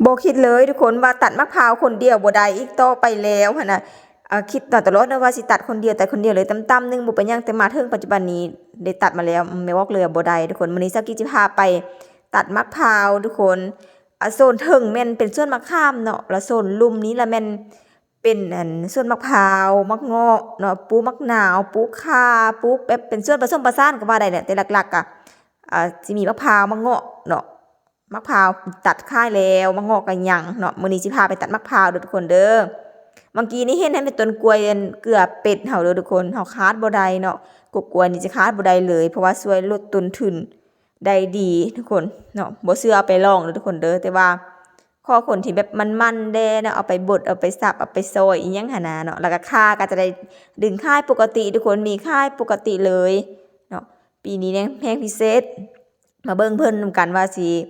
ບໍ່ຄິດເລີຍທຸກຄົນວ່າຕັດໝາກພ້າວຄົນດຽວບໍ່ໄດ້ອີກຕໍ່ໄປແລ້ວຫັ້ນນະ. ເອີ ຄິດມາຕະຫຼອດເນາະວ່າຊິຕັດຄົນດຽວ ຕັດຄົນດຽວເລີຍ ຕ່ຳໆໜຶ່ງ ບໍ່ເປັນຫຍັງ. ແຕ່ມາເຖິງປັດຈຸບັນນີ້ໄດ້ຕັດມາແລ້ວ ແມ່ບອກເລີຍວ່າບໍ່ໄດ້ທຸກຄົນ. ມື້ນີ້ສາວກິກຊິພາໄປຕັດໝາກພ້າວທຸກຄົນ. ອາ ໂຊນເທິງແມ່ນເປັນສວນໝາກຂາມເນາະ ລະໂຊນລຸ່ມນີ້ລະແມ່ນເປັນ ອັນ ສວນໝາກພ້າວ ໝາກເງາະເນາະ ປູກໝາກນາວ ປູກຂ່າ ປູກແບບເປັນສວນປະສົມປະສານກໍວ່າໄດ້ແຫຼະ. ແຕ່ຫຼັກໆກະ ອາ ຊິມີໝາກພ້າວ ໝາກເງາະເນາະ. ໝາກພ້າວຕັດຂາຍແລ້ວ ໝາກເງາະກໍຍັງເນາະ. ມື້ນີ້ຊິພາໄປຕັດໝາກພ້າວເດີທຸກຄົນເດີ. ບາງກີນີ້ເຫັນໃຫ້ແມ່ນຕົ້ນກ້ວຍ ອັນ ເກືອເປັດເຮົາເດີທຸກຄົນ ເຮົາຂາດບໍ່ໄດ້ເນາະ. ກົກກ້ວຍນີ້ຈະຂາດບໍ່ໄດ້ເລີຍ ເພາະວ່າຊ່ວຍລົດຕົ້ນທຶນໄດ້ດີທຸກຄົນເນາະ. ບໍ່ເຊື່ອເອົາໄປລອງເດີທຸກຄົນເດີ. ແຕ່ວ່າຂໍຄົນທີ່ແບບໝັ່ນໆແດ່ເນາະ ເອົາໄປບົດ ເອົາໄປສັບ ເອົາໄປຊອຍອີ່ຫຍັງຫັ້ນນະເນາະ. ແລ້ວກໍຂ່າກໍຈະໄດ້ດຶງຂາຍປົກກະຕິທຸກຄົນ ມີຂາຍປົກກະຕິເລີຍເນາະ. ປີນີ້ແຮງ ແຮງພິເສດ ມາເບິ່ງເພິ່ນນຳກັນວ່າຊິ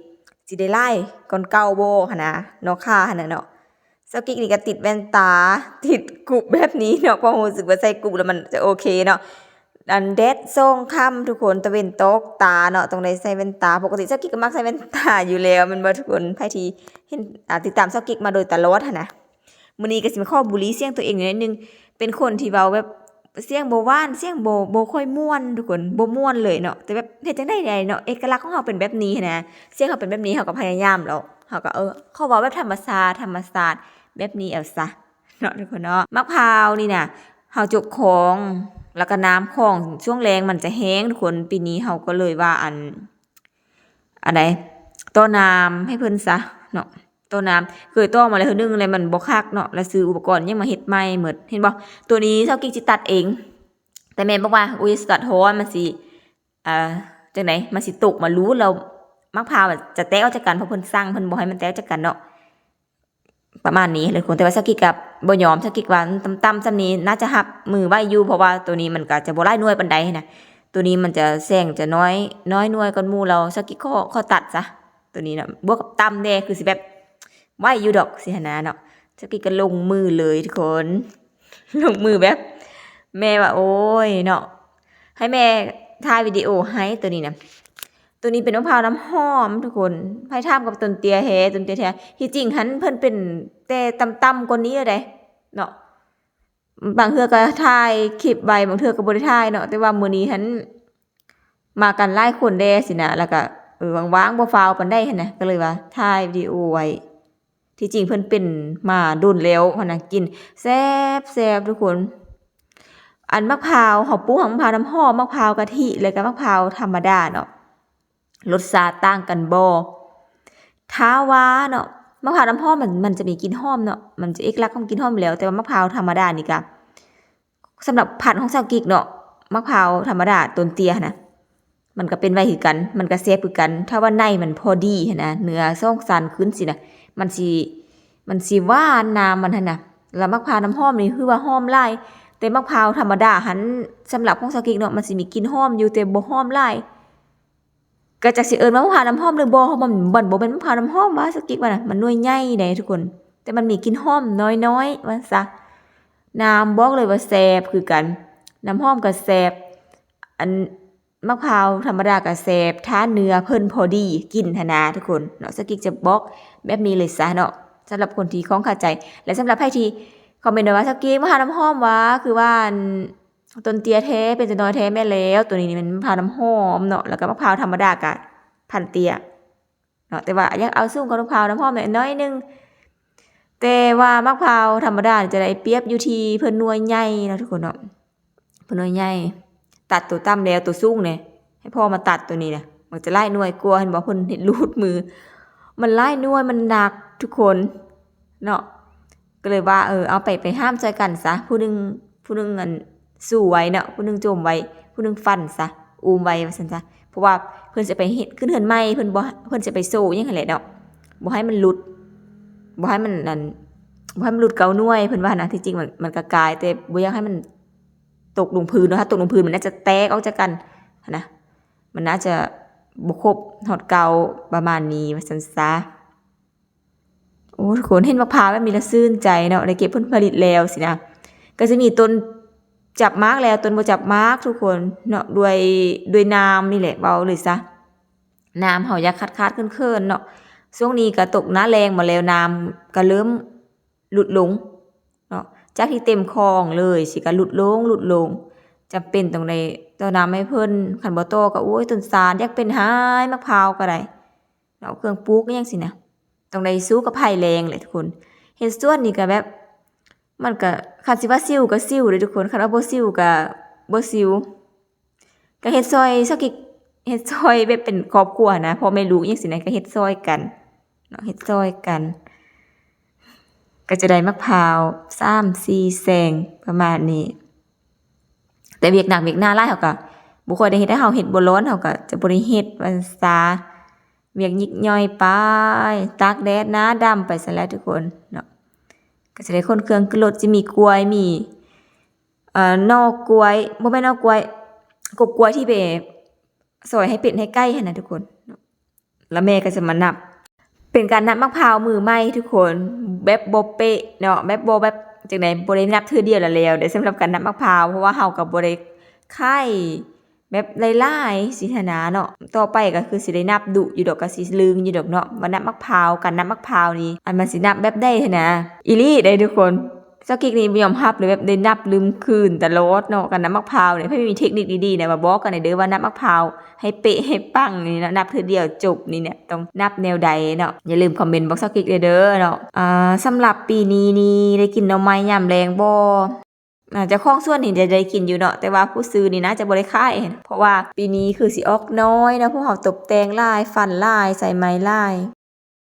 ຊິໄດ້ຫຼາຍກ່ອນເກົ່າບໍ່ຫັ້ນນະເນາະ ຄ່າຫັ້ນນະເນາະ. ສາວກິກນີ້ກໍຕິດແວ່ນຕາ ຕິດກຸບແບບນີ້ເນາະ ເພາະຮູ້ສຶກວ່າໃສ່ກຸບແລ້ວມັນຈະໂອເຄເນາະ. ອັນແດດສ່ອງຄ່ຳທຸກຄົນ ຕາເວັນຕອກຕາເນາະ ຕ້ອງໄດ້ໃສ່ແວ່ນຕາ. ປົກກະຕິສາວກິກກໍມັກໃສ່ແວ່ນຕາຢູ່ແລ້ວແມ່ນບໍ່ທຸກຄົນ? ໃຜທີ່ເຫັນ ອາ ຕິດຕາມສາວກິກມາໂດຍຕະຫຼອດຫັ້ນນະ. ມື້ນີ້ກໍຊິມາຂໍບູລີສຽງຕົວເອງໜ້ອຍໜຶ່ງ ເປັນຄົນທີ່ເວົ້າແບບສຽງບໍ່ຫວານ ສຽງບໍ່ ບໍ່ຄ່ອຍມ່ວນທຸກຄົນ ບໍ່ມ່ວນເລີຍເນາະ. ແຕ່ແບບເຮັດຈັ່ງໃດໄດ້ເນາະ ເອກະລັກຂອງເຮົາເປັນແບບນີ້ຫັ້ນນະ ສຽງເຮົາເປັນແບບນີ້ ເຮົາກໍພະຍາຍາມແລ້ວ ເຮົາກໍ ເອີ ຂໍເວົ້າແບບທຳມະຊາດ ທຳມະຊາດແບບນີ້ເອົາຊະເນາະທຸກຄົນເນາະ. ໝາກພ້າວນີ້ນະ ເຮົາຈົກຂອງ ແລ້ວກໍນ້ຳຂອງຊ່ວງແລ້ງມັນຈະແຫ້ງທຸກຄົນ. ປີນີ້ເຮົາກໍເລີຍວ່າ ອັນ ອັນໃດ ຕໍ່ນ້ຳໃຫ້ເພິ່ນຊະເນາະ ຕໍ່ນ້ຳ. ເຄີຍຕໍ່ມາແລ້ວເທື່ອໜຶ່ງແລ້ວມັນບໍ່ຄັກເນາະ ແລ້ວຊື້ອຸປະກອນຫຍັງມາເຮັດໃໝ່ໝົດ ເຫັນບໍ່? ຕົວນີ້ສາວກິກຊິຕັດເອງ ແຕ່ແມ່ບອກວ່າ ອຸ້ຍ ຕັດຮ້ອນມັນຊິ ອ່າ ຈັ່ງໃດ ມັນຊິຕົກມາຫຼຸດ ແລ້ວໝາກພ້າວຈະແຕກອອກຈາກກັນ ເພາະເພິ່ນສັ່ງ ເພິ່ນບໍ່ໃຫ້ມັນແຕກຈາກກັນເນາະ. ປະມານນີ້ເລີຍທຸກຄົນ ແຕ່ວ່າສາວກິກກໍບໍ່ຍອມ ສາວກິກວ່າຕ່ຳໆສ່ຳນີ້ໜ້າຈະຮັບມືໄຫວຢູ່ ເພາະວ່າໂຕນີ້ມັນກໍຈະບໍ່ຫຼາຍໜ່ວຍປານໃດຫັ້ນນະ. ໂຕນີ້ມັນຈະແສງຈະນ້ອຍ ນ້ອຍໜ່ວຍກ່ອນໝູ່ ແລ້ວສາວກິກຂໍ ຂໍຕັດຊະໂຕນີ້ເນາະ ບວກກັບຕ່ຳແດ່ ຄືຊິແບບໄຫວຢູ່ດອກຊີ້ຫັ້ນນະເນາະ. ສາວກິກກໍລົງມືເລີຍທຸກຄົນ ລົງມືແບບ ແມ່ວ່າ ໂອ້ຍເນາະ ໃຫ້ແມ່ຖ່າຍວິດີໂອໃຫ້ໂຕນີ້ນະ. ໂຕນີ້ເປັນມະພ້າວນ້ຳຫອມທຸກຄົນ ໃຜຖາມກໍຕົ້ນເຕ້ຍແທ້ ຕົ້ນເຕ້ຍແທ້. ທີ່ຈິງຫັ້ນເພິ່ນເປັນແຕ່ຕ່ຳໆກວ່ານີ້ແລ້ວເດ້ເນາະ ບາງເທື່ອກໍຖ່າຍຄລິບໄວ້ ບາງເທື່ອກໍບໍ່ໄດ້ຖ່າຍເນາະ. ແຕ່ວ່າມື້ນີ້ຫັ້ນມາກັນຫຼາຍຄົນແດ່ຊີ້ນະ ແລ້ວກໍ ເອີ ຫວ່າງໆ ບໍ່ຟ້າວປານໃດຫັ້ນນະ ກໍເລີຍວ່າຖ່າຍວິດີໂອໄວ້. ທີ່ຈິງເພິ່ນເປັນມາດົນແລ້ວຫັ້ນນະ ກິນແຊບໆທຸກຄົນ. ອັນໝາກພ້າວ ເຮົາປູກທັງໝາກພ້າວນ້ຳຫອມ ໝາກພ້າວກະທິ ແລ້ວກໍໝາກພ້າວທຳມະດາເນາະ ລົດຊາດຕ່າງກັນບໍ່? ຖ້າວ່າເນາະ ໝາກພ້າວນ້ຳຫອມມັນ ມັນຈະມີກິ່ນຫອມເນາະ ມັນຈະເອກລັກຂອງກິ່ນຫອມຢູ່ແລ້ວ. ແຕ່ວ່າໝາກພ້າວທຳມະດານີ້ກະ ສຳລັບພັນຂອງສາວກິກເນາະ ໝາກພ້າວທຳມະດາຕົ້ນເຕ້ຍຫັ້ນນະ ມັນກໍເປັນໄວຄືກັນ ມັນກໍແຊບຄືກັນ. ຖ້າວ່າໃນມັນພໍດີຫັ້ນນະ ເນື້ອສອງຊັ້ນຂຶ້ນຊີ້ນະ ມັນຊິ ມັນຊິຫວານ ນ້ຳມັນຫັ້ນນະ. ແລ້ວໝາກພ້າວນ້ຳຫອມນີ້ຄືວ່າຫອມຫຼາຍ ແຕ່ໝາກພ້າວທຳມະດາຫັ້ນ ສຳລັບຂອງສາວກິກເນາະ ມັນຊິມີກິ່ນຫອມຢູ່ ແຕ່ບໍ່ຫອມຫຼາຍ. ກະຈັກຊິເອີ້ນວ່າມະພ້າວນ້ຳຫອມຫຼືບໍ່ ເພາະມັນ ມັນບໍ່ແມ່ນມະພ້າວນ້ຳຫອມວ່າ ສາວກິກວ່ານະ ມັນໜ່ວຍໃຫຍ່ໃດ໋ທຸກຄົນ ແຕ່ມັນມີກິ່ນຫອມນ້ອຍໆວ່າຊະ. ນ້ຳບອກເລີຍວ່າແຊບຄືກັນ ນ້ຳຫອມກໍແຊບ ອັນໝາກພ້າວທຳມະດາກໍແຊບ ຖ້າເນື້ອເພິ່ນພໍດີກິນຫັ້ນນາທຸກຄົນເນາະ. ສາວກິກຈະບອກແບບນີ້ເລີຍຊະເນາະ ສຳລັບຄົນທີ່ຂ້ອງຄາໃຈ. ແລະ ສຳລັບໃຜທີ່ຄອມເມັນມາວ່າ ສາວກິກ ມະພ້າວນ້ຳຫອມວ່າ ຄືວ່າ ອັນ ຕົ້ນເຕ້ຍແທ້ ເປັນຕົວນ້ອຍແທ້ ແມ່ນແລ້ວ ໂຕນີ້ນີ້ແມ່ນມະພ້າວນ້ຳຫອມເນາະ ແລ້ວກໍມະພ້າວທຳມະດາກະພັນເຕ້ຍເນາະ ແຕ່ວ່າຢາກເອົາສູງກວ່າມະພ້າວນ້ຳຫອມໜ້ອຍໜຶ່ງ. ແຕ່ວ່າມະພ້າວທຳມະດາຈະໄດ້ປຽບຢູ່ທີ່ເພິ່ນໜ່ວຍໃຫຍ່ເນາະທຸກຄົນເນາະ ເພິ່ນໜ່ວຍໃຫຍ່. ຕັດໂຕຕ່ຳແລ້ວ ໂຕສູງນີ້ໃຫ້ພໍ່ມາຕັດໂຕນີ້ນະ ມັນຈະຫຼາຍໜ່ວຍກວ່າ ເຫັນບໍ່ ເພິ່ນເຮັດຮູດມື ມັນຫຼາຍໜ່ວຍ ມັນໜັກທຸກຄົນເນາະ. ກໍເລີຍວ່າ ເອີ ເອົາໄປ ໄປຫາມຊ່ອຍກັນຊະ ຜູ້ໜຶ່ງ ຜູ້ໜຶ່ງ ອັນ ສູ້ໄວ້ເນາະ ຜູ້ໜຶ່ງໂຈມໄວ້ ຜູ້ໜຶ່ງຟັນຊະ ອູ້ມໄວ້ວ່າຊັ້ນຊະ. ເພາະວ່າເພິ່ນຊິໄປເຮັດຂຶ້ນເຮືອນໃໝ່ ເພິ່ນບໍ່ ເພິ່ນຊິໄປໂຊຫຍັງຫັ້ນແຫຼະເນາະ ບໍ່ໃຫ້ມັນຫຼຸດ ບໍ່ໃຫ້ມັນ ອັນ ບໍ່ໃຫ້ມັນຫຼຸດເກົ້າໜ່ວຍ ເພິ່ນວ່ານະ. ທີ່ຈິງມັນ ມັນກະກາຍ ແຕ່ບໍ່ຢາກໃຫ້ມັນຕົກລົງພື້ນເນາະ ຖ້າຕົກລົງພື້ນມັນອາດຈະແຕກອອກຈາກກັນຫັ້ນນະ ມັນອາດຈະບໍ່ຄົບຮອດເກົ້າ ປະມານນີ້ວ່າຊັ້ນຊະ. ໂອ້ ທຸກຄົນ ເຫັນໝາກພ້າວແບບນີ້ລະຊື່ນໃຈເນາະ ໄດ້ເກັບຜົນຜະລິດແລ້ວຊີ້ນະ. ກໍຈະມີຕົ້ນຈັບໝາກແລ້ວ ຕົ້ນບໍ່ຈັບໝາກທຸກຄົນເນາະ ດ້ວຍ ດ້ວຍນ້ຳນີ້ແຫຼະ ເວົ້າເລີຍຊະ ນ້ຳເຮົາຢາກຂາດໆເຂີນໆເນາະ. ຊ່ວງນີ້ກໍຕົກໜ້າແລ້ງມາແລ້ວ ນ້ຳກໍເລີ່ມຫຼຸດລົງເນາະ ຈາກທີ່ເຕັມຄອງເລີຍ ຊິກໍຫຼຸດລົງ ຫຼຸດລົງ ຈຳເປັນຕ້ອງໄດ້ຕໍ່ນ້ຳໃຫ້ເພິ່ນ ຄັນບໍ່ຕໍ່ກໍ ໂອ້ຍ ຕົ້ນຊານຢາກເປັນຮ້າຍ ໝາກພ້າວກໍໄດ້ເນາະ ເຄື່ອງປູກອີ່ຫຍັງຊີ້ນະ ຕ້ອງໄດ້ສູ້ກັບໄພແລ້ງແຫຼະທຸກຄົນ. ເຮັດສວນນີ້ກໍແບບ ມັນກະ ຄັນຊິວ່າຊິວກະຊິວເດ້ທຸກຄົນ ຄັນວ່າບໍ່ຊິວກະບໍ່ຊິວ ກະເຮັດຊ່ອຍຊອກກິກ ເຮັດຊ່ອຍແບບເປັນຄອບຄົວນະ ພໍ່ແມ່ລູກຫຍັງຊີ້ນະ ກະເຮັດຊ່ອຍກັນເນາະ ເຮັດຊ່ອຍກັນ ກະຈະໄດ້ໝາກພ້າວສາມສີ່ແສງປະມານນີ້. ແຕ່ວຽກໜັກວຽກໜາຫຼາຍເຮົາກະບໍ່ຄ່ອຍໄດ້ເຮັດ ຖ້າເຮົາເຮັດບໍ່ຮ້ອນເຮົາກະຈະບໍ່ໄດ້ເຮັດວ່າຊັ້ນຊະ ວຽກຍິບຍ່ອຍໄປ ຕາກແດດໜ້າດຳໄປຊັ້ນແຫຼະທຸກຄົນເນາະ. ກໍຈະໄດ້ຂົນເຄື່ອງຂຶ້ນລົດ ຈະມີກ້ວຍ ມີ ເອີ ໜໍ່ກ້ວຍ ບໍ່ແມ່ນໜໍ່ກ້ວຍ ກົກກ້ວຍທີ່ໄປຊອຍໃຫ້ເປັດໃຫ້ໄກ່ຫັ້ນນະທຸກຄົນເນາະ. ແລ້ວແມ່ກໍຈະມານັບ ເປັນການນັບໝາກພ້າວມືໃໝ່ທຸກຄົນ ແບບບໍ່ເປະເນາະ ແບບບໍ່ ແບບຈັ່ງໃດ ບໍ່ໄດ້ນັບເທື່ອດຽວແລ້ວແລ້ວເດ້ ສຳລັບການນັບໝາກພ້າວ ເພາະວ່າເຮົາກໍບໍ່ໄດ້ຂາຍ ແບບຫຼາຍໆຊີ້ຫັ້ນນະເນາະ. ຕໍ່ໄປກໍຄືຊິໄດ້ນັບດຸຢູ່ດອກ ກໍຊິລຶ້ງຢູ່ດອກເນາະ ວ່ານັບໝາກພ້າວ ການນັບໝາກພ້າວນີ້ ອັນມັນຊິນັບແບບໃດຫັ້ນນະ. ອີ່ຫຼີເດ້ທຸກຄົນ ຊອກກິກນີ້ຍອມຮັບເລີຍ ແບບໄດ້ນັບລືມຄືນຕະຫຼອດເນາະ ການນັບໝາກພ້າວນີ້. ໃຜມີເທັກນິກດີໆນະ ມາບອກກັນແດ່ເດີ ວ່ານັບໝາກພ້າວໃຫ້ເປະໃຫ້ປັງນີ້ນະ ນັບເທື່ອດຽວຈົບນີ້ນະ ຕ້ອງນັບແນວໃດເນາະ. ຢ່າລືມຄອມເມັນບອກຊອກກິກແດ່ເດີເນາະ. ອ່າ ສຳລັບປີນີ້ນີ້ໄດ້ກິນໜໍ່ໄມ້ຍາມແລງບໍ່? ອ່າ ເຈົ້າຂອງສວນນີ້ຈະໄດ້ກິນຢູ່ເນາະ ແຕ່ວ່າຜູ້ຊື້ນີ້ໜ້າຈະບໍ່ໄດ້ຂາຍ ເພາະວ່າປີນີ້ຄືຊິອອກໜ້ອຍເນາະ ພວກເຮົາຕົບແຕ່ງຫຼາຍ ຟັນຫຼາຍ ໃສ່ໄມ້ຫຼາຍ